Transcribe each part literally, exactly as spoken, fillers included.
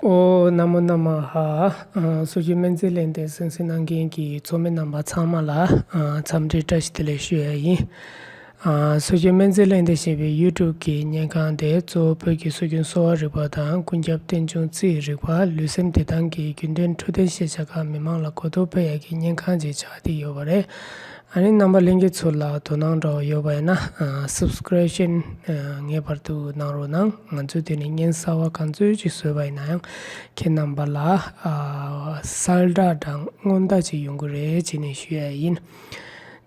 ཨོ། ན་མོ་ན་མ་ཧ། ཨ། སྲོལ་རྒྱུན་སྨན་རྩིས་གླེང་སྟེགས་གསན་གཟིགས་གནང་མཁན་གྱི་ཚོགས་མི་རྣམ་པ་ཚང་མ་ལ། ཨ། འཚམས་འདྲི་བཀྲ་ཤིས་བདེ་ལེགས་ཞུ་ཡ་ཡིན། ཨ། སྲོལ་རྒྱུན་སྨན་རྩིས་གླེང་སྟེགས་ཞེས་པའི་ཡུ་ཊུབ་ཀྱི་བརྙན་ཁང་དེ་གཙོ་བོ་བོད་ཀྱི་སྲོལ་རྒྱུན་གསོ་བ་རིག་པ་དང་ཀུན་ཁྱབ་རྟེན་འབྱུང་རྩིས་རིག་པ། ལུས་སེམས་བདེ་ཐང་གི་རྒྱུན་ལྡན་འཕྲོད་བསྟེན་ཤེས་བྱ་ཁག་མི་མང་ལ་གོ་རྟོགས་སྤེལ་ཡ་གི་བརྙན་ཁང་ཅིག་ཆགས་བསྡད་ཡོད་པ་རེད། ཨ་ནི་རྣམ་པ་ལྷན་རྒྱས་ཚོ་ལ་དོ་སྣང་འདྲ་བོ་ཡོད་པ་ཡིན་ན། ཨ། སབ་སི་ཀི་རིབ་ཤན། ཨ། ངེས་པར་དུ་གནང་རོགས་གནང་། ང་ཚོས་དེ་ནས་བརྙན་གསར་པ་ག་ཚོད་ཅིག་བཟོས་པ་ཡིན་ན་ཡང་ཁྱེད་རྣམ་པ་ལ། ཨ། གསལ་བསྒྲགས་དང་སྔོན་བརྡ་ཅིག་ཡོང་གི་རེད་ཅེས་ནས་ཞུ་ཡ་ཡིན།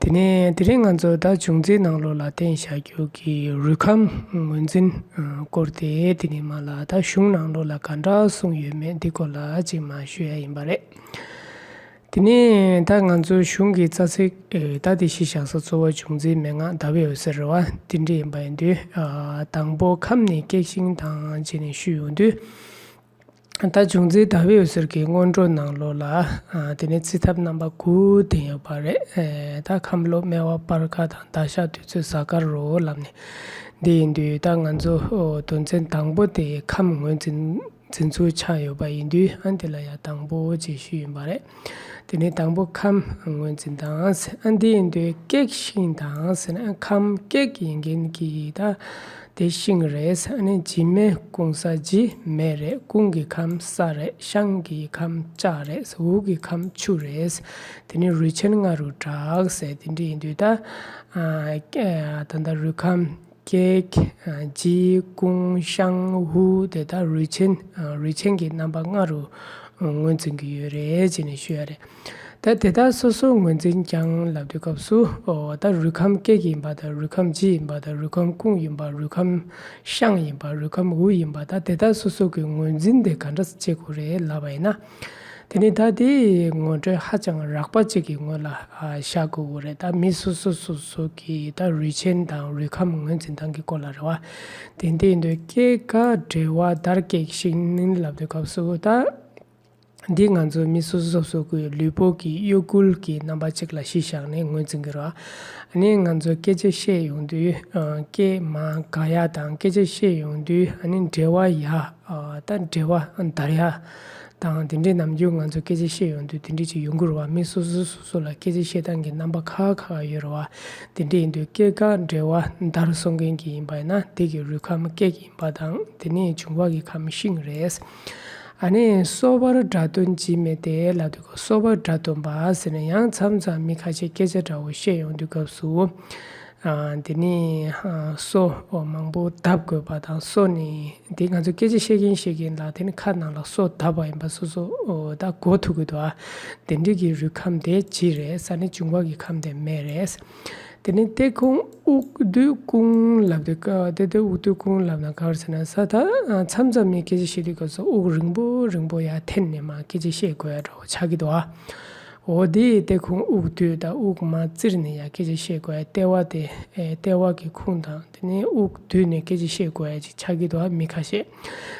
དེ་ནས་དེ་རིང་ང་ཚོ་ད་འབྱུང་རྩིས་ནང་ལོགས་ལ་བསྟན་བཞག་རྒྱུ་གི་རུས་ཁམས་ངོས་འཛིན། ཨ། སྐོར་དེ། དེ་ནས་མ་ལ་ད་གཞུང་ནང་ལོགས་ལ་ག་འདྲ་གསུངས་ཡོད་མེད་འདི་སྐོར་ལ་ཅིག་མར་ཞུ་ཡ་ཡིན་པ་རེད། དེ་ནས་ད་ང་ཚོའི་གཞུང་གི་རྩ་ཚིག་ཨེ། ད་དེ་གཞི་བཞག་ས་གཙོ་བོ་འབྱུང་རྩིས་མན་ངག་ཟླ་བའི་འོད་ཟེར་རེད་བ། དེ་འདྲ་ཡིན་པ་ཡིན་དུས། ཨ། དང་པོ་ཁམས་ནི་སྐྱེགས་ཤིང་དང་ཅེས་ནས་ཞུས་ཡོང་དུས། ད་འབྱུང་རྩིས་ཟླ་བའི་འོད་ཟེར་གྱི་སྔོན་འགྲོ་ནང་ལོགས་ལ། ཨ། དེ་ནས་རྩིས་ཐབས་རྣམ་པ་དགུ་ལྡན་ཡོད་པ་རེད། ཨེ། ད་ཁམས་ལོ་སྨེ་བ་སྤར་ཁ་དང་ཟླ་ཞག་དུས་ཚོད་གཟའ་སྐར་རོ་ལབ་ནས། འདི་ཡིན་དུས་ད་ང་ཚོ། ཨོ། དོན་ཚན་དང་པོ་དེ་ཁམས་ངོས་འཛིན། འཛིན་ཚུལ་ཆགས་ཡོད་པ་ཡིན་དུས། ཨ། འདི་ལ་ཡང་དང་པོ་ཅེས་ཞུས་ཡིན་པ་རེད། དེ་ནས་དང་པོ་ཁམས་ངོས་འཛིན་དང་ཟེར། ཨ། འདི་ཡིན་དུས་སྐྱེགས་ཤིང་དང་ཟེར་ན། ཨ། ཁམས་སྐྱེགས་ཡིན་མཁན་གྱི་ད་དེ་ཤིང་རེད་ཟེར། ཨ་ནི་འཇིགས་མེད་སྐུང་ས་འཇིགས་མེད་རེད། སྐུང་གི་ཁམས་ས་རེད། བཤང་གི་ཁམས་ལྕགས་རེད། འུག་གི་ཁམས་ཆུ་རེད། དེ་ནས་རུས་ཆེན་ལྔ་རུ་གྲགས་ཟེར། དེ་འདྲ་ཡིན་དུས་ད། ཨ། ད་ལྟ་རུས་ཁམས། སྐྱེགས། ཨ། འཇིགས། སྐུང་། བཤང་། འུག་དེ་དག་རུས་ཆེན། ཨ། རུས་ཆེན་གྱི་རྣམ་པ་ལྔ་རུ་ངོས་འཛིན་གྱི་ཡོད་རེད་ཅེས་ནས་ཞུ་ཡ་རེད། ད་དེ་དག་སོ་སོ་ངོས་འཛིན་ཀྱང་ལབ་དུས་སྐབས་སུ། ཨོ། ད་རུས་ཁམས་སྐྱེགས་ཡིན་པ་དང་། རུས་ཁམས་འཇིགས་ཡིན་པ་དང་། རུས་ཁམས་སྐུང་ཡིན་པ། རུས་ཁམས་བཤང་ཡིན་པ། རུས་ཁམས་འུག་ཡིན་པ། ད་དེ་དག་སོ་སོ་གི་ངོས་འཛིན་དེ་ག་འདྲ་བྱེད་དགོས་རེད་ལབ་པ་ཡིན་ན། དེ་ནི་ད་དེ་ངོ་སྤྲོད་ཧ་ཅང་རགས་པ་ཅིག་གི་ངོས་ལ། ཨ། བཞག་དགོས་ཀྱི་རེད། ད་མི་སོ་སོ་སོ་སོ་གི་ད་རུས་ཆེན་དང་རུས་ཁམས་ངོས་འཛིན་སྟངས་ཀྱི་སྐོར་ལ་རེད་བ། དེ་འདི་ཡིན་དུས་སྐྱེ་རྒ་འབྲེལ་བ་དར་སྐྱེད་ཤིང་ལབ་དུས་སྐབས་སུ། ད་འདི་ང་ཚོ་མི་སོ་སོ་སོ་སོ་གི་ལུས་པོ་གི་གཡོ་འགུལ་གྱི་རྣམ་པ་ཅིག་ལ་གཞི་བཞག་ནས་ངོས་འཛིན་གྱི་རེད་བ། ཨ་ནི་ང་ཚོ་སྐད་ཆ་བཤད་ཡོང་དུས། ཨ། སྐྱེ་མ་རྒ་ཡ་དང་སྐད་ཆ་བཤད་ཡོང་དུས། ཨ་ནི་འབྲེལ་བ་ཡ། ཨ། ད་འབྲེལ་བ་འདར་ཡ་དང་དེ་འདྲའི་ནམ་རྒྱུན་ང་ཚོ་སྐད་ཆ་བཤད་ཡོང་དུས་དེ་འདྲ་ཅིག་ཡོང་གི་རེད་བ། མི་སོ་སོ་སོ་སོ་ལ་སྐད་ཆ་བཤད་སྟངས་ཀྱི་རྣམ་པ་ཁག་ཁག་ཡོད་རེད་བ། དེ་འདྲ་ཡིན་དུས་སྐྱེ་རྒ་འབྲེལ་བ་འདར་གསུང་མཁན་གྱི་ཡིན་པ་ཡིན་ན། དེ་གི་རུས་ཁམས་སྐྱེགས་ཡིན་པ་དང་། དེ་ནས་འབྱུང་བ་གི་ཁམས་ཤིང་རེད། ཨ་ནི་གསོ་བར་སྒྲ་དོན་འཇིགས་མེད་དེ་ལབ་དུས་སྐབས། གསོ་བར་སྒྲ་དོན་པ་ཟེར་ན་ཡང་མཚམས་མཚམས་མི་ཁ་ཤས་སྐད་ཆ་འདྲ་བོ་བཤད་ཡོང་དུས་སྐབས་སུ། ཨ། དེ་ནི། ཨ། སོ། ཨོ། མང་པོ་བརྡབ་དགོས་པ་དང་། སོ་ནི་དེ་ང་ཚོ་སྐད་ཆ་བཤད་མཁན་བཤད་མཁན་ལ་དེ་ནི་ཁ་ནང་ལ་སོ་བརྡབ་པ་ཡིན་པ་སོ་སོ། ཨོ། ད་གོ་ཐུབ་ཀྱི་འདུག་ཨ། དེ་འདྲ་གི་རུས་ཁམས་དེ་འཇིགས་རེད་ཟེར་ནས་འབྱུང་བ་གི་ཁམས་དེ་མེད་རེད། དེ་ནི་སྟེ་ཁུང་དབུགས་སྡུད་སྐུང་ལབ་དུས་སྐབས། དེ་དེ་དབུགས་སྡུད་སྐུང་ལབ་ན་ག་རེ་ཟེར་ན། ས། ད་མཚམས་མཚམས་མི་སྐད་ཆ་བཤད་དུས་སྐབས་སུ་དབུགས་རིང་པོ་རིང་པོ་ཡར་འཐེན་ནས་མར་སྐད་ཆ་བཤད་དགོས་ཡ་འདྲ་བོ་ཆགས་ཀྱི་འདུག་ཨ། འོ། དེ་སྟེ་ཁུང་དབུགས་སྡུད་དང་། དབུགས་མར་བཙིར་ནས་ཡར་སྐད་ཆ་བཤད་དགོས་ཡ། ལྟེ་བ་དེ། ཨེ། ལྟེ་བ་གི་ཁུང་དང་། དེ་ནས་དབུགས་སྡུད་ནས་སྐད་ཆ་བཤད་དགོས་ཡ་ཅིག་ཆགས་ཀྱི་འདུག་ཨ། མི་ཁ་ཤས།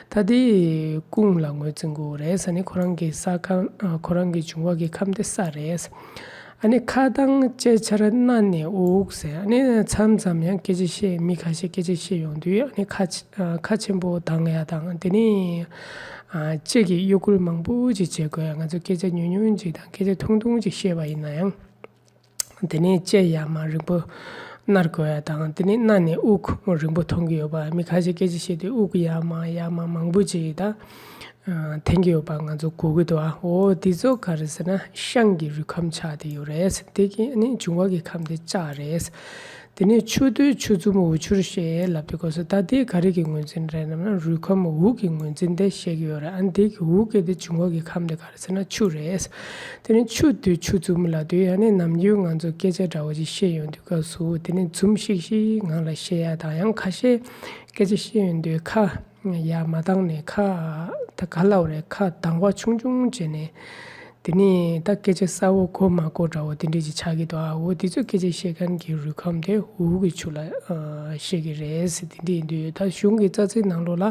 ད་དེ་སྐུང་ལ་ངོས་འཛིན་དགོས་རེད་ཟེར་ནས། ཁོ་རང་གི་ས་ཁམས། ཨ། ཁོ་རང་གི་འབྱུང་བ་གི་ཁམས་དེ་ས་རེད། ཨ་ནི་ཁ་དང་ཅེ་ཆར་སྣ་ནས་དབུགས་ཟེར། ཨ་ནི་མཚམས་མཚམས་ཡང་སྐད་ཆ་བཤད། མི་ཁ་ཤས་སྐད་ཆ་བཤད་ཡོང་དུས། ཨ་ནི་ཁ། ཨ། ཁ་ཆེན་པོ་གདངས་ཡ་དང་། དེ་ནི། ཨ། ལྕེ་གི་གཡོ་འགུལ་མང་པོ་ཅིག་བྱེད་དགོས་ཡ། ང་ཚོ་སྐད་ཆ་ཉུང་ཉུང་ཅིག་དང་སྐད་ཆ་ཐུང་ཐུང་ཅིག་བཤད་པ་ཡིན་ན་ཡང་། དེ་ནས་ལྕེ་ཡར་མར་རིང་པོ་མནར་དགོས་ཡ་དང་། དེ་ནས་སྣ་ནས་དབུགས་རིང་པོ་གཏོང་གི་ཡོད་པ། མི་ཁ་ཤས་སྐད་ཆ་བཤད་དུས་དབུགས་ཡར་མར་ཡར་མར་མང་པོ་ཅིག་ད། ཨ། འཐེན་གྱི་ཡོད་པ་ང་ཚོ་གོ་གི་འདུག་ཨ། འོ། འདི་ཚོ་ག་རེ་ཟེར་ན་བཤང་གི་རུས་ཁམས་ཆགས་བསྡད་ཡོད་རེད། དེ་གི་ནི་འབྱུང་བ་གི་ཁམས་དེ་ལྕགས་རེད། དེ་ནས་ཆུ་སྡུད་ཆུ་འཛུམ་འུ་ཆུར་བཤད་ལབ་དུས་སྐབས་སུ། ད་དེ་ག་རེ་གི་ངོས་འཛིན་རེད་ལབ་ན། རུས་ཁམས་དབུགས་ཀྱི་ངོས་འཛིན་དེ་བཤད་ཀྱི་ཡོད་རེད། ཨ། འདི་གི་དབུགས་ཀྱི་དེ་འབྱུང་བ་གི་ཁམས་དེ་ག་རེ་ཟེར་ན་ཆུ་རེད། དེ་ནས་ཆུ་སྡུད་ཆུ་འཛུམ་ལབ་དུས། ཨ་ནི་ནམ་རྒྱུན་ང་ཚོ་སྐད་ཆ་འདྲ་བོ་ཅིག་བཤད་ཡོང་དུས་སྐབས་སུ། དེ་ནས་འཛུམ་ཤིག་ཤིག་ངང་ལ་བཤད་ཡ་དང་། ཡང་ཁ་ཤས་སྐད་ཆ་བཤད་ཡོང་དུས་ཁ་ཡར་མ་བཏང་ནས། ཁ། ད་ག་ལབ་རེད། ཁ་གདངས་པ་ཆུང་ཆུང་བྱས་ནས། དེ་ནས་ད་སྐད་ཆ་གསལ་པོ་གོ་མ་གོ་འདྲ་བོ་དེ་འདྲ་ཅིག་ཆགས་ཀྱི་འདུག་ཨ། འོ། དེ་ཚོ་སྐད་ཆ་བཤད་མཁན་གྱི་རུས་ཁམས་དེ་དབུགས་ཀྱི་ཆུ་ལ། ཨ། བཤད་ཀྱི་རེད་ཟེར། དེ་འདྲ་ཡིན་དུས་ད་གཞུང་གི་རྩ་ཚིག་ནང་ལོགས་ལ།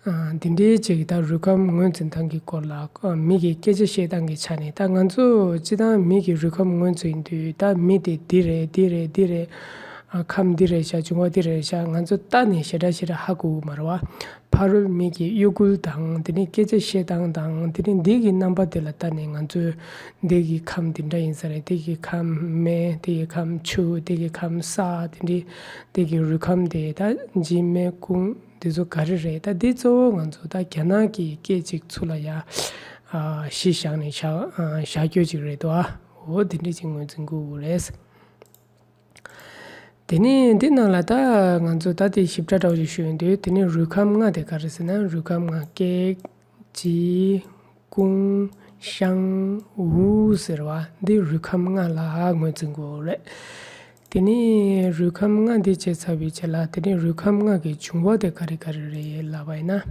ཨ། དེ་འདྲའི་ཅིག་ད་རུས་ཁམས་ངོས་འཛིན་སྟངས་ཀྱི་སྐོར་ལ། ཨ། མི་གི་སྐད་ཆ་བཤད་སྟངས་ཀྱི་ཆ་ནས། ད་ང་ཚོ་སྤྱིར་བཏང་མི་གི་རུས་ཁམས་ངོས་འཛིན་དུས། ད་མི་དེ་འདི་རེད། འདི་རེད། འདི་རེད། ཨ་ཁམས་འདི་རེད་ཤག་འབྱུང་བ་འདི་རེད་ཤག་ང་ཚོ་ལྟ་ནས་ཞེ་དྲག་ཞེ་དྲག་ཧ་གོ་གི་མ་རེད་བ། ཕ་རོལ་མིག་གིས་གཡོ་འགུལ་དང་དེ་ནས་སྐད་ཆ་བཤད་སྟངས་དང་དེ་ནས་འདི་གི་རྣམ་པ་དེ་ལ་ལྟ་ནས་ང་ཚོས་འདི་གི་ཁམས་འདི་འདྲ་ཡིན་ས་རེད། འདི་གི་ཁམས་མེ། འདི་གི་ཁམས་ཆུ། འདི་གི་ཁམས་ས། དེ་འདྲའི་འདི་གི་རུས་ཁམས་དེ་ད་འཇིགས་མེད་ཀུན་འདི་ཚོ་ག་རེ་རེད། ད་འདི་གཙོ་བོ་ང་ཚོ་ད་རྒྱ་ནག་གི་སྐད་ཅིག་ཚུར་ལ་ཡ་ཨ་གཞི་བཞག་ནས་བཞག་ཨ་བཞག་རྒྱུ་ཅིག་རེད་དོ། ཨ་འོ་དེ་འདྲ་ཅིག་ངོས་འཛིན་དགོས་རེད། དེ་ནས་འདི་ནང་ལ་ད་ང་ཚོ་ད་དེ་ཞིབ་ཕྲ་འདྲ་བོ་ཞིག་ཞུ་ཡོང་དུས་དེ་ནས་རུས་ཁམས་ལྔ་དེ་ག་རེ་ཟེར་ན། རུས་ཁམས་ལྔ་ཀེག་ཅི་ཀུང་ཤང་ཝུ་ཟེར་བ་འདི་རུས་ཁམས་ལྔ་ལ་ངོས་འཛིན་དགོས་རེད། དེ་ནས་རུས་ཁམས་ལྔ་འདི་བྱས་ཚར་བའི་རྗེས་ལ་དེ་ནས་རུས་ཁམས་ལྔ་གི་འབྱུང་བ་དེ་ག་རེ་ག་རེ་རེད་ལབ་པ་ཡིན་ན།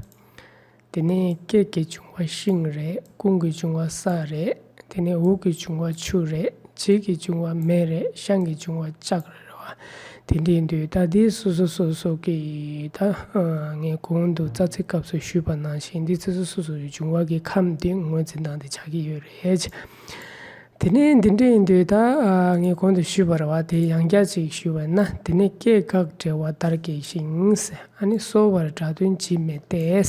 དེ་ནས་ཀེག་གི་འབྱུང་བ་ཤིང་རེད། ཀུང་གི་འབྱུང་བ་ས་རེད། དེ་ནས་ཝུ་གི་འབྱུང་བ་ཆུ་རེད། ཇི་གི་འབྱུང་བ་མེ་རེད། ཤང་གི་འབྱུང་བ་ལྕགས་རེད་བ། དེ་འདྲ་ཡིན་དུས་ད་འདི་སོ་སོ་སོ་སོ་གི་ད་ངས་གོང་དུ་རྩ་ཚིག་སྐབས་སུ་ཞུས་པ་ནང་བཞིན་འདི་སོ་སོ་སོ་སོའི་འབྱུང་བ་གི་ཁམས་འདི་ངོས་འཛིན་སྟངས་དེ་ཆགས་ཀྱི་ཡོད་རེད། དེ་ནས་འདི་འདྲ་ཡིན་དུས་ད་ངས་གོང་དུ་ཞུས་པ་རེད་བ། དེ་ཡང་བསྐྱར་ཅིག་ཞུས་པ་ན། དེ་ནས་སྐེ་འགག་འབྲེལ་བ་དར་གྱི་ཤིང་ཟེར། ཨ་ནི་སོ་བར་སྒྲ་དོན་འཇིགས་མེད་ཏེ།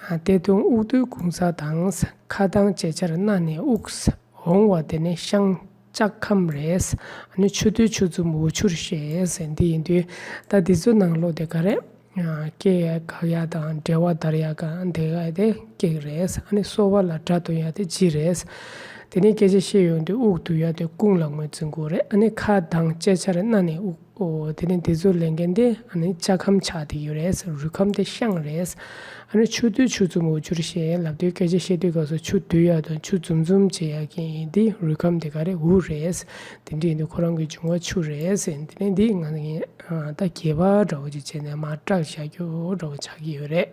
ཨ་གཏེར་སྟོན་དབུགས་འདུས་ཀུང་ས་དང་། ཁ་གདངས་ཅེ་ཆར་སྣ་ནས་དབུགས། འོང་བ་དེ་ནས་ཤང་ལྕགས་ཁམས་རེད། ཨ་ནི་ཆུ་འདུས་ཆུ་འཛོམས་འོ་ཆུར་བཤད་ཟེར། འདི་ཡིན་དུས་ད་འདི་ཚོ་ནང་ལོགས་དེ་ག་རེད། སྐེ་འགག་ཡ་དང་འབྲེལ་བ་དར་ཡ་གང་དེ་ག་དེ་སྐེག་རེད། ཨ་ནི་སོ་བ་ལ་སྒྲ་དོན་ཡ་དེ་ཇི་རེད། དེ་ནས་སྐད་ཆ་བཤད་ཡོང་དུས་དབུགས་འདུས་ཡ་དེ་ཀུང་ལ་ངོས་འཛིན་དགོས་རེད། ཨ་ནི་ཁ་གདངས་ཅེ་ཆར་སྣ་ནས་དབུགས། ཨོ་དེ་ནས་འདི་ཚོ་ལས་འགན་དེ་ཨ་ནི་ལྕགས་ཁམས་ཆགས་བསྡད་ཡོད་རེད། རུས་ཁམས་དེ་ཤང་རེད། ཨ་ནི་ཆུ་འདུས་ཆུ་འཛོམས་འོ་ཆུར་བཤད་ལབ་དུས་སྐད་ཆ་བཤད་དུས་སྐབས་སུ་ཆུ་འདུས་ཡ་དང་ཆུ་འཛོམས་འཛོམས་བྱེད་ཡ་གི་འདི་རུས་ཁམས་དེ་ག་རེད། ཝུ་རེད། དེ་འདྲ་ཡིན་དུས་ཁོ་རང་གི་འབྱུང་བ་ཆུ་རེད་ཟེར། དེ་ནས་འདི་ང་ངས་ད་རྒྱས་པ་འདྲ་བོ་ཅིག་བྱས་ནས་མར་བཀྲག་བཞག་རྒྱུ་འདྲ་བོ་ཆགས་ཀྱི་ཡོད་རེད།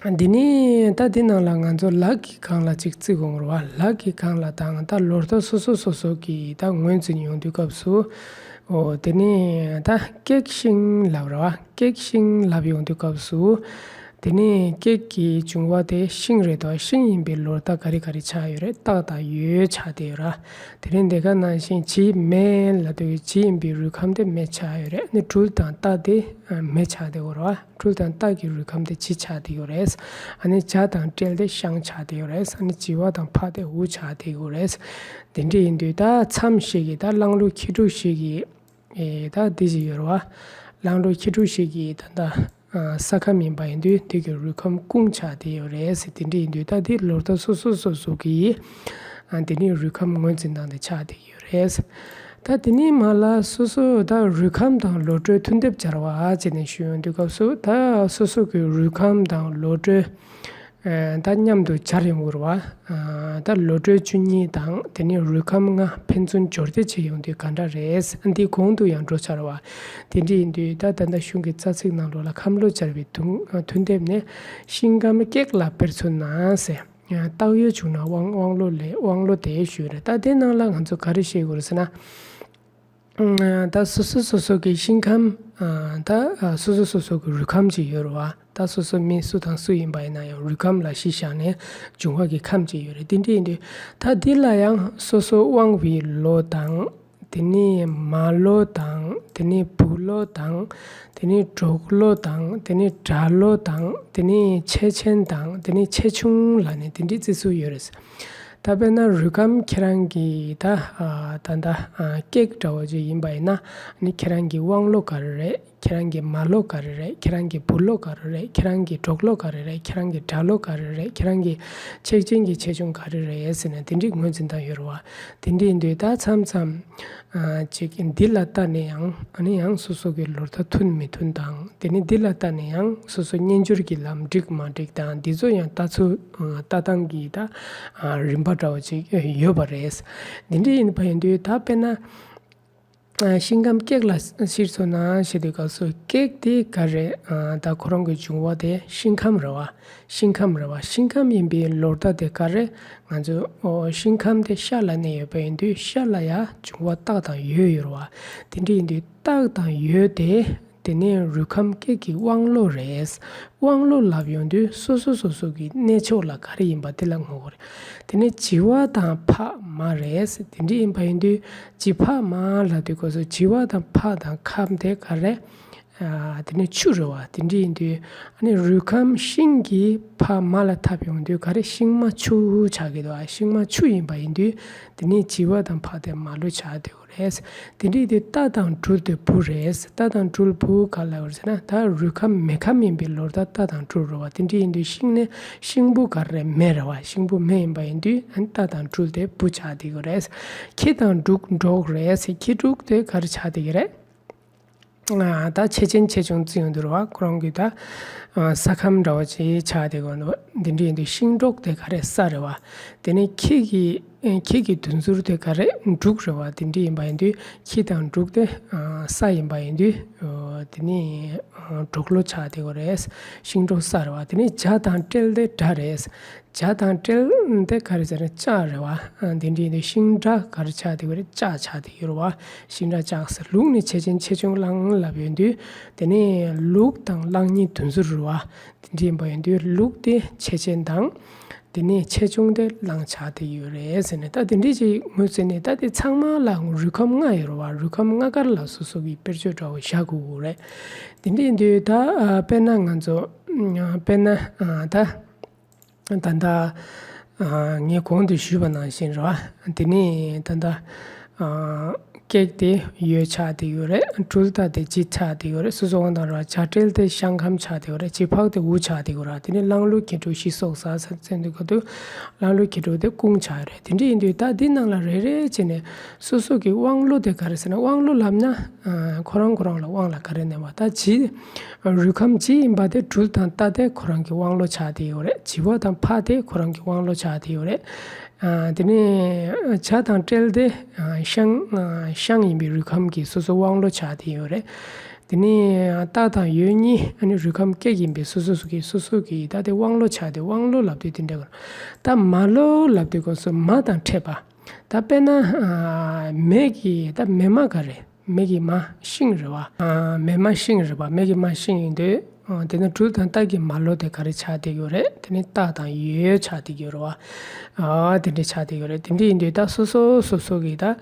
འདི་ནས་ད་འདི་ནང་ལ་ང་ཚོ་ལག་གི་སྒང་ལ་ཅིག་བརྩི་དགོས་རེད་བ། ལག་གི་སྒང་ལ་དང་ད་ལོ་ཐོ་སོ་སོ་སོ་སོ་གི་ད་ངོས་འཛིན་ཡོང་དུས་སྐབས་སུ། ཨོ་དེ་ནས་ད་སྐེག་ཤིང་ལབ་རེད་བ། སྐེག་ཤིང་ལབ་ཡོང་དུས་སྐབས་སུ། དེ་ནས་སྐེག་གི་འབྱུང་བ་དེ་ཤིང་རེད་དོ། ཤིང་ཡིན་པའི་ལོ་ཐོ་ག་རེ་ག་རེ་ཆགས་ཡོད་རེད། སྟག་དང་ཡོས་ཆགས་བསྡད་ཡོད་ར། དེ་ནས་འདི་ག་ནང་བཞིན་ཇི་མེ་ལབ་དུས་ཇི་ཡིན་པའི་རུས་ཁམས་དེ་མེ་ཆགས་ཡོད་རེད། ཨ་ནི་སྦྲུལ་དང་རྟ་དེ་མེ་ཆགས་བསྡད་ཡོད་རེད་བ། སྦྲུལ་དང་རྟ་གི་རུས་ཁམས་དེ་ཇི་ཆགས་བསྡད་ཡོད་རེད། ཨ་ནི་བྱ་དང་སྤྲེལ་དེ་ཤང་ཆགས་བསྡད་ཡོད་རེད། ཨ་ནི་བྱི་བ་དང་ཕག་དེ་ཝུ་ཆགས་བསྡད་ཡོད་རེད། དེ་འདྲ་ཡིན་དུས་ད་མཚམས་ཤིག་གི་ད་གླང་ལུག་ཁྱི་ཕྲུག་ཞིག་གི་ཨེ་ད་འདི་ཞིག་ཡོད་རེད་བ། གླང་ལུག་ཁྱི་ཕྲུག་ཞིག་གི་ད་ད་ཨ་ས་ཁམས་ཡིན་པ་ཡིན་དུས་དེ་གི་རུས་ཁམས་ཀུང་ཆགས་བསྡད་ཡོད་རེད་ཟེར། དེ་འདྲ་ཡིན་དུས་ད་དེ་ལོ་ཐོ་སོ་སོ་སོ་སོ་གི་ཨ་དེ་ནི་རུས་ཁམས་ངོས་འཛིན་སྟངས་དེ་ཆགས་བསྡད་ཡོད་རེད། ད་དེ་ནས་མར་ལ་སོ་སོ་ད་རུས་ཁམས་དང་ལོ་གྲོས་མཐུན་སྡེབ་སྦྱར་བ་བྱས་ནས་ཞུ་ཡོང་དུས་སྐབས་སུ་ད་སོ་སོ་གི་རུས་ཁམས་དང་ལོ་གྲོས་ཨ་ད་མཉམ་དུ་སྦྱར་ཡོང་དགོས་རེད་བ། ཨ་ད་ལོ་གྲོས་བཅུ་གཉིས་དང་དེ་ནས་རུས་ཁམས་ལྔ་ཕན་ཚུན་སྦྱོར་སྡེབ་བྱས་ཡོང་དུས་ག་འདྲ་རེད། འདི་གོང་དུ་ཡང་འགྲོ་ཚར་བ། དེ་འདྲ་ཡིན་དུས་ད་ད་ལྟ་གཞུང་གི་རྩ་ཚིག་ནང་ལོགས་ལ་ཁམས་ལོ་སྦྱར་བའི་མཐུན་མཐུན་སྡེབ་ནི་ཤིང་སྐམ་སྐེག་ལ་དཔེར་མཚོན་ན་ཟེར། སྟག་ཡོས་བྱུང་ན་དབང་དབང་ལོ་ལས་དབང་ལོ་དེ་ཞུས་རེད། ད་དེ་ནང་ལ་ང་ཚོ་ག་རེ་ཤེས་དགོས་རེད་ཟེར་ན། ཨ་ད་སོ་སོ་སོ་སོ་གི་ཤིང་ཁམས། ཨ་ད་ཨ་སོ་སོ་སོ་སོ་གི་རུས་ཁམས་ཅིག་ཡོད་རེད་བ། ད་སོ་སོ་མི་སུ་དང་སུ་ཡིན་པ་ཡིན་ན་ཡང་རུས་ཁམས་ལ་གཞི་བཞག་ནས་འབྱུང་བ་གི་ཁམས་ཅིག་ཡོད་རེད། དེ་འདྲ་ཡིན་དུས་ད་འདི་ལ་ཡང་སོ་སོ་དབང་བའི་ལོ་དང་། དེ་ནས་མ་ལོ་དང་། དེ་ནས་བུ་ལོ་དང་། དེ་ནས་གྲོགས་ལོ་དང་། དེ་ནས་དགྲ་ལོ་དང་། དེ་ནས་ཆེ་ཆེན་དང་། དེ་ནས་ཆེ་ཆུང་ལ་ནི་དེ་འདྲའི་བརྩི་སྲོལ་ཡོད་རེད། ད་དཔེར་ན་རུས་ཁམས་ཁྱེད་རང་གི་ད་ཨ་ད་ད་ཨ་སྐེག་འདྲ་བོ་ཅིག་ཡིན་པ་ཡིན་ན། ཨ་ནི་ཁྱེད་རང་གི་དབང་ལོ་ག་རེ་རེད། ཁྱེད་རང་གི་མ་ལོ་ག་རེ་རེད། ཁྱེད་རང་གི་བུ་ལོ་ག་རེ་རེད། ཁྱེད་རང་གི་གྲོགས་ལོ་ག་རེ་རེད། ཁྱེད་རང་གི་དགྲ་ལོ་ག་རེ་རེད། ཁྱེད་རང་གི་ཆེ་ཆུང་གི་ཆེ་ཆུང་ག་རེ་རེད་ཟེར་ནས་དེ་འདྲའི་ངོས་འཛིན་སྟངས་ཡོད་རེད་བ། དེ་འདྲ་ཡིན་དུས་ད་མཚམས་མཚམས་ཨ་ཅིག་འདི་ལ་ལྟ་ནས་ཡང་ཨ་ནི་ཡང་སོ་སོ་གི་ལོ་ཐོ་མཐུན་མི་མཐུན་དང་། དེ་ནས་འདི་ལ་ལྟ་ནས་ཡང་སོ་སོ་སྙན་འགྱུར་གྱི་ལམ་འགྲིག་མ་འགྲིག་དང་འདི་ཚོ་ཡང་ལྟ་ཚུལ་ལྟ་སྟངས་ཀྱི་ད་རིམ་པ་འདྲ་བོ་ཅིག་ཡོད་པ་རེད། འདི་འདྲ་ཡིན་པ་ཡིན་དུས་ད་དཔེར་ན། ཤིང་སྐམ་སྐེག་ལ་གཞིར་བཟུང་ན་ཞེས་དུས་སྐབས་སུ་སྐེག་དེ་ག་རེ། ད་ཁོ་རང་གི་འབྱུང་བ་དེ་ཤིང་ཁམས་རེད་བ། ཤིང་ཁམས་རེད་བ། ཤིང་ཁམས་ཡིན་པའི་ལོ་ཟླ་དེ་ག་རེ། ང་ཚོས་ཤིང་ཁམས་དེ་ཤ་ལ་གནས་ཡོད་པ་ཡིན་དུས་ཤ་ལ་ཡ་འབྱུང་བ་སྟག་དང་ཡོས་ཡོད་རེད་བ། དེ་འདྲ་ཡིན་དུས་སྟག་དང་ཡོས་དེ་ དེ་ནས་རུས་ཁམས་སྐེགས་ཀྱི་དབང་ལོ་རེད། དབང་ལོ་ལབ་ཡོང་དུས་སོ་སོ་སོ་སོ་གི་གནས་ཕྱོགས་ལ་ག་རེ་ཡིན་པ་དེ་ལ་ངོ་རྒོལ་རེད། དེ་ནས་བྱི་བ་དང་ཕག་མ་རེད། དེ་འདྲ་ཡིན་པ་ཡིན་དུས་བྱི་ཕག་མ་ལབ་དུས་སྐབས་སུ་བྱི་བ་དང་ཕག་དང་ཁམས་དེ་ག་རེ། ཨ། དེ་ནས་ཆུ་རེད་བ། དེ་འདྲ་ཡིན་དུས་ཨ་ནི་རུས་ཁམས་ཤིང་གི་ཕག་མ་ལ་འཐབ་ཡོང་དུས་ག་རེ་ཤིང་མ་ཆུ་ཆགས་ཀྱི་འདུག་ཨ། ཤིང་མ་ཆུ་ཡིན་པ་ཡིན་དུས་དེ་ནས་བྱི་བ་དང་ཕག་དེ་མ་ལོ་ཆགས་འདུག་རེད། དེ་འདྲ་ཡིན་དུས་རྟ་དང་སྦྲུལ་དེ་བུ་རེད། རྟ་དང་སྦྲུལ་བུ་ག་ལ་ཡོད་ཟེར་ན་ད་རུས་ཁམས་མེ་ཁམས་ཡིན་པའི་ལོ་རྟ་རྟ་དང་སྦྲུལ་རེད་བ། དེ་འདྲ་ཡིན་དུས་ཤིང་ནས་ཤིང་བུ་ག་རེ་མེ་རེད་བ། ཤིང་བུ་མེ་ཡིན་པ་ཡིན་དུས་ཨ་ནི་རྟ་དང་སྦྲུལ་དེ་བུ་ཆགས་བསྡད་ཡོད་རེད། ཁྱི་དང་འབྲུག་འབྲོག་རེད། ཁྱི་འབྲུག་དེ་ག་རེ་ཆགས་བསྡད་ཡོད་རེད། ཨ། ད་ཆེ་ཆེན་ཆེ་ཆུང་བརྩི་ཡོང་དུས་རེད་བ། ཁོ་རང་གི་ད་ཨ་ས་ཁམས་འདྲ་བོ་ཅིག་ཆགས་བསྡད་ཡོད་འདུག་འདི་འདྲ་ཡིན་དུས་ཤིང་འབྲོག་དེ་ག་རེ་ས་རེད་བ། དེ་ནས་ཁྱི་གི་ཁྱི་གི་དུས་འཛུར་དེ་ག་རེ་འབྲུག་རེད་བ། དེ་འདྲ་ཡིན་པ་ཡིན་དུས་ཁྱི་དང་འབྲུག་དེ་ཨ་ས་ཡིན་པ་ཡིན་དུས་ཨ་དེ་ནས་ཨ་འབྲོག་ལོ་ཆགས་བསྡད་ཡོད་རེད། ཤིང་འབྲོག་ས་རེད་བ། དེ་ནས་བྱ་དང་སྤྲེལ་དེ་དགྲ་རེད། བྱ་དང་སྤྲེལ་དེ་ག་རེ་ཟེར་ན་ལྕགས་རེད་བ། ཨ་དེ་འདྲ་ཡིན་དུས་ཤིང་དགྲ་ག་རེ་ཆགས་བསྡད་ཡོད་རེད། ལྕགས་ཆགས་བསྡད་ཡོད་རེད་བ། ཤིང་དགྲ་ལྕགས་ཟེར། ལུག་ནི་ཆེ་ཆེན་ཆེ་ཆུང་གླང་ལབ་ཡོང་དུས་དེ་ནས་ལུག་དང་གླང་གཉིས་དུས་འཛུར་རེད་བ། དེ་འདྲ་ཡིན་པ་ཡིན་དུས་ལུག་དེ་ཆེ་ཆེན་དང་དེ་ནས་ཆེ་ཆུང་དེ་གླང་ཆགས་བསྡད་ཡོད་རེད་ཟེར་ནས། ད་དེ་འདྲ་ཅིག་ངོས་ཟིན་ནས་ད་དེ་ཚང་མ་ལ་རུས་ཁམས་ལྔ་ཡོད་རེད་བ། རུས་ཁམས་ལྔ་ཀར་ལ་སོ་སོ་གི་དཔེར་བརྗོད་འདྲ་བོ་བཞག་དགོས་ཀྱི་རེད། དེ་འདྲ་ཡིན་དུས་ད་ཨ་དཔེར་ན་ང་ཚོ་ཨ་དཔེར་ན་ཨ་ད། ད་ལྟ་ཨ་ངས་གོང་དུ་ཞུས་པ་ནང་བཞིན་རེད་བ། དེ་ནས་ད་ལྟ་ཨ་སྐེགས་དེ་ཡོས་ཆགས་བསྡད་ཡོད་རེད། སྦྲུལ་རྟ་དེ་བྱི་ཆགས་བསྡད་ཡོད་རེད། སོ་སོ་དབང་དང་རེད་བ། བྱ་སྤྲེལ་དེ་ཤིང་ཁམས་ཆགས་བསྡད་ཡོད་རེད། བྱི་ཕག་དེ་འུ་ཆགས་བསྡད་ཡོད་རེད། དེ་ནས་གླང་ལུག་ཁྱི་འབྲུག་ཤི་སྲོག་ཟ་ཟེར་ཚེ་འདུག་ག་དུས་གླང་ལུག་ཁྱི་འབྲུག་དེ་སྐུང་ཆགས་ཡོད་རེད། དེ་འདྲ་ཡིན་དུས་ད་འདི་ནང་ལ་རེ་རེ་བྱས་ནས་སོ་སོ་གི་དབང་ལོ་དེ་ག་རེ་ཟེར་ན། དབང་ལོ་ལབ་ན་ཨ་ཁོ་རང་ཁོ་རང་ལ་དབང་ལ་ག་རེ་གནས་པ། ད་བྱི་རུས་ཁམས་བྱི་ཡིན་པ་དེ་སྦྲུལ་དང་རྟ་དེ་ཁོ་རང་གི་དབང་ལོ་ཆགས་བསྡད་ཡོད་རེད། བྱི་བ་དང་ཕག་དེ་ཁོ་རང་གི་དབང་ལོ་ཆགས་བསྡད་ཡོད་རེད། ཨ་དེ་ནས་བྱ་དང་སྤྲེལ་དེ་ཨ་ཤིང་ཨ་ཤིང་ཡིན་པའི་རུས་ཁམས་ཀྱི་སོ་སོ་དབང་ལོ་ཆགས་བསྡད་ཡོད་རེད། དེ་ནས་རྟ་དང་ཡོས་གཉིས་ཨ་ནི་རུས་ཁམས་སྐེགས་ཡིན་པའི་སོ་སོ་སོ་གི་སོ་སོ་གི་ད་དེ་དབང་ལོ་ཆགས་བསྡད། དབང་ལོ་ལབ་དུས་དེ་འདྲ་གོ། ད་མ་ལོ་ལབ་དུས་སྐབས་སུ་མ་དང་ཕྲད་པ། ད་དཔེར་ན་ཨ་མེ་གི་ད་མེ་མ་ག་རེ། མེ་གི་མ་ཤིང་རེད་བ། ཨ་མེ་མ་ཤིང་རེད་བ། མེ་གི་མ་ཤིང་ཡིན་དུས་ཨ་དེ་ནས་སྦྲུལ་དང་རྟ་གི་མ་ལོ་དེ་ག་རེ་ཆགས་བསྡད་ཡོད་རེད། དེ་ནས་རྟ་དང་ཡོས་ཆགས་བསྡད་ཡོད་རེད་བ། ཨ་དེ་འདྲ་ཆགས་བསྡད་ཡོད་རེད། དེ་འདྲ་ཡིན་དུས་ད་སོ་སོ་སོ་སོ་གི་ད་ཨ་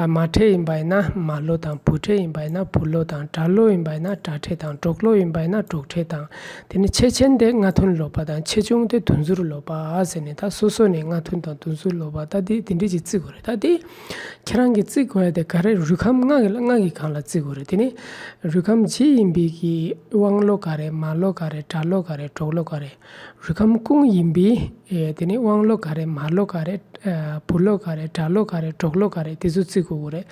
མ་ཕྲད་ཡིན་པ་ཡིན་ན་མ་ལོ་དང་། བུ་ཕྲད་ཡིན་པ་ཡིན་ན་བུ་ལོ་དང་། དགྲ་ལོ་ཡིན་པ་ཡིན་ན་དགྲ་ཕྲད་དང་། འབྲོག་ལོ་ཡིན་པ་ཡིན་ན་འབྲོག་ཕྲད་དང་། དེ་ནས་ཆེ་ཆེན་དེ་མངའ་ཐང་ལོ་པ་དང་། ཆེ་ཆུང་དེ་དུས་འཛུར་ལོ་པ་ཟེར་ནས་ད་སོ་སོ་ནས་མངའ་ཐང་དང་དུས་འཛུར་ལོ་པ་ད་དེ་དེ་འདྲ་ཅིག་བརྩི་དགོས་རེད། ད་དེ་ཁྱེད་རང་གིས་བརྩི་དགོས་ཡ་དེ་ག་རེ། རུས་ཁམས་ལྔ་གི་ལྔ་གི་སྒང་ལ་བརྩི་དགོས་རེད། དེ་ནས་རུས་ཁམས་བྱི་ཡིན་པའི་གི་དབང་ལོ་ག་རེ། མ་ལོ་ག་རེ། དགྲ་ལོ་ག་རེ། འབྲོག་ལོ་ག་རེ། རུས་ཁམས་སྐུང་ཡིན་པའི་ཨེ་དེ་ནས་དབང་ལོ་ག་རེ། མ་ལོ་ག་རེ། ཨ་བུ་ལོ་ག་རེ། དགྲ་ལོ་ག་རེ། འབྲོག་ལོ་ག་རེ། དེ་ཚོ་བརྩི་དགོས་ཀྱི་རེད།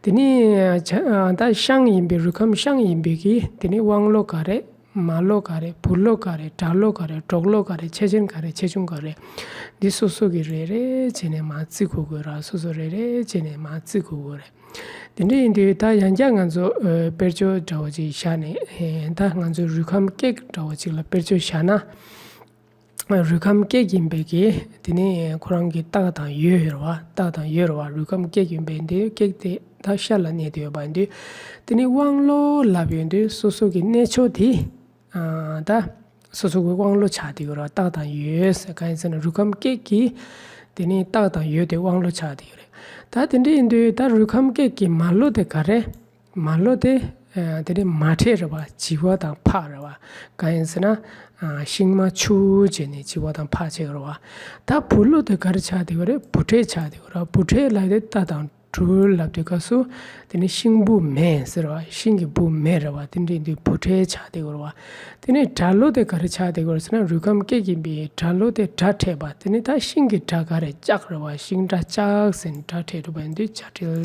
དེ་ནས་ཆ་ཨ་ད་ཤིང་ཡིན་པའི་རུས་ཁམས་ཤིང་ཡིན་པའི་གི་དེ་ནས་དབང་ལོ་ག་རེ། མ་ལོ་ག་རེ། བུ་ལོ་ག་རེ། དགྲ་ལོ་ག་རེ། འབྲོག་ལོ་ག་རེ། ཆེ་ཆེན་ག་རེ། ཆེ་ཆུང་ག་རེ། འདི་སོ་སོ་གི་རེ་རེ་བྱས་ནས་མར་བརྩི་དགོས་ཀྱི་རེད། སོ་སོ་རེ་རེ་བྱས་ནས་མར་བརྩི་དགོས་ཀྱི་རེད། དེ་འདྲ་ཡིན་དུས་ད་ཡང་བསྐྱར་ང་ཚོ་ཨ་དཔེར་བརྗོད་འདྲ་བོ་ཅིག་བཞག་ནས་ཨེ་ད་ང་ཚོའི་རུས་ཁམས་སྐེགས་འདྲ་བོ་ཅིག་ལ་དཔེར་བརྗོད་བཞག་ན། རུས་ཁམས་སྐེགས་ཡིན་པའི་གི་དེ་ནས་ཁོ་རང་གི་རྟ་དང་ཡོས་ཡོད་རེད་བ། རྟ་དང་ཡོས་རེད་བ། རུས་ཁམས་སྐེགས་ཡིན་པའི་འདི་སྐེགས་དེ་ད་ཤ་ལ་གནས་བསྡད་ཡོད་པ་ཡིན་དུས། དེ་ནས་དབང་ལོ་ལབ་ཡོང་དུས་སོ་སོ་གི་གནས་མཆོག་དེ་ཨ་ད་སོ་སོ་གི་དབང་ལོ་ཆགས་བསྡད་ཡོད་རེད་བ། རྟ་དང་ཡོས་ཟེར་གང་ཡིན་ཟེར་ན་རུས་ཁམས་སྐེགས་ཀྱི་དེ་ནས་རྟ་དང་ཡོས་དེ་དབང་ལོ་ཆགས་བསྡད་ཡོད་རེད། ད་དེ་འདྲ་ཡིན་དུས་ད་རུས་ཁམས་སྐེགས་ཀྱི་མ་ལོ་དེ་ག་རེ། མ་ལོ་དེ་ཨ་དེ་ནས་མ་ཕྲད་རེད་བ། བྱི་བ་དང་ཕག་རེད་བ། གང་ཡིན་ཟེར་ན་ཨ་ཤིང་མ་ཆུ་བྱས་ནས་བྱི་བ་དང་ཕག་ཆགས་ཀྱི་རེད་བ། ད་བུ་ལོ་དེ་ག་རེ་ཆགས་བསྡད་ཡོད་རེད། བུ་ཕྲད་ཆགས་བསྡད་ཡོད་རེད་བ། བུ་ཕྲད་ལབ་དེ་རྟ་དང་སྦྲུལ་ལབ་དུས་སྐབས་སུ་དེ་ནས་ཤིང་བུ་མེ་ཟེར་བ། ཤིང་གི་བུ་མེ་རེད་བ། དེ་འདྲ་ཡིན་དུས་བུ་ཕྲད་ཆགས་བསྡད་ཡོད་རེད་བ། དེ་ནས་དགྲ་ལོ་དེ་ག་རེ་ཆགས་བསྡད་ཡོད་རེད་ཟེར་ན་རུས་ཁམས་སྐེགས་ཡིན་པའི་དགྲ་ལོ་དེ་དགྲ་ཕྲད་པ། དེ་ནས་ད་ཤིང་གི་དགྲ་ག་རེ། ལྕགས་རེད་བ། ཤིང་དགྲ་ལྕགས་ཟེར་ནས་དགྲ་ཕྲད་འགྲོ་བ་ཡིན་དུས་བྱ་སྤྲེལ།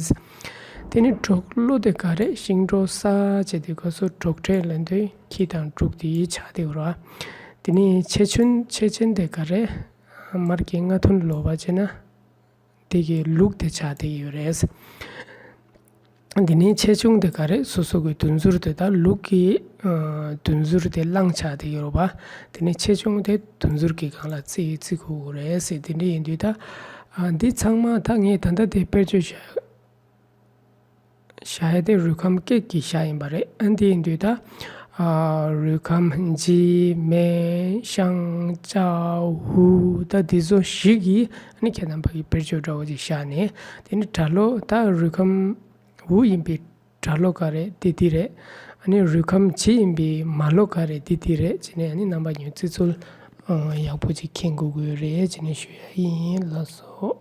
དེ་ནས་འབྲོག་ལོ་དེ་ག་རེ། ཤིང་འབྲོག་ས་བྱས་དུས་སྐབས་སུ་འབྲོག་ཕྲད་ལབ་དུས་ཁྱི་དང་འབྲུག་དེ་ཆགས་བསྡད་ཡོད་རེད་བ། དེ་ནས་ཆེ་ཆུང་ཆེ་ཆེན་དེ་ག་རེ། མར་གྱི་མངའ་ཐང་ལོ་པ་བྱས་ན། དེ་གི་ལུག་དེ་ཆགས་བསྡད་ཡོད་རེད། དེ་ནས་ཆེ་ཆུང་དེ་ག་རེ། སོ་སོ་གི་དུས་འཛུར་དེ་དང་ལུག་གི་ཨ་དུས་འཛུར་དེ་གླང་ཆགས་བསྡད་ཡོད་རེད་བ། དེ་ནས་ཆེ་ཆུང་དེ་དུས་འཛུར་གྱི་སྒང་ལ་བརྩི་བརྩི་དགོས་རེད་ཟེར། དེ་འདྲ་ཡིན་དུས་ད་ཨ་འདི་ཚང་མ་ད་ངས་ད་ལྟ་དེ་དཔེར་བརྗོད་བཞག་བཞག་ཡ་དེ་རུས་ཁམས་སྐད་ཀྱི་བཞག་ཡིན་པ་རེད། ཨ་འདི་ཡིན་དུས་ད་ཨ་རུས་ཁམས་ཇི་མེ་ཤང་ཅ་ཧུ་ད་འདི་ཚོ་བཞི་གི་ཨ་ནི་ཁྱེད་རྣམ་པ་གི་དཔེར་བརྗོད་འདྲ་བོ་ཅིག་བཞག་ནས། དེ་ནི་སྒྲ་ཀློག་ད་རུས་ཁམས་འུ་ཡིན་པའི་སྒྲ་ཀློག་ག་རེད། དེ་འདི་རེད། ཨ་ནི་རུས་ཁམས་ཇི་ཡིན་པའི་མ་ཀློག་ག་རེད། དེ་འདི་རེད་ཅེས་ནས་ཨ་ནི་རྣམ་པ་ཉོན་རྩི་ཚུལ་ཡག་པོ་ཅིག་མཁྱེན་དགོས་ཀྱི་རེད་ཅེས་ནས་ཞུ་ཡ་ཡིན། ལགས་སོ།